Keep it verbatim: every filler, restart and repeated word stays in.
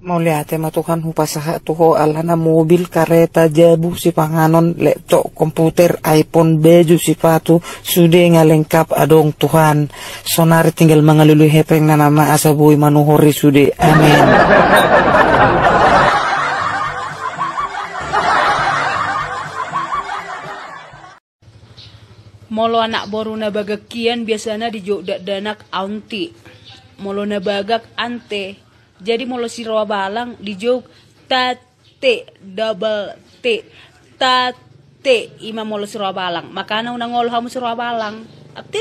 Mauliate ma Tuhan hupasahat tu Ho alana mobil, kareta, jabu, sipanganon, laptop, komputer, iPhone, baju, sipatu, sude nga lengkap adong Tuhan. Sonari tinggal mangalului hepeng na nama asa boi manuhori sude. Amen. Molo anak boru na bagak hian biasana dijou dakdanak aunty. Molo na bagak ante. Jadi molo si roa balang dijou tate, double T. Tate, ima molo si roa balang. Makana unang olo hamu si roa balang. Ate.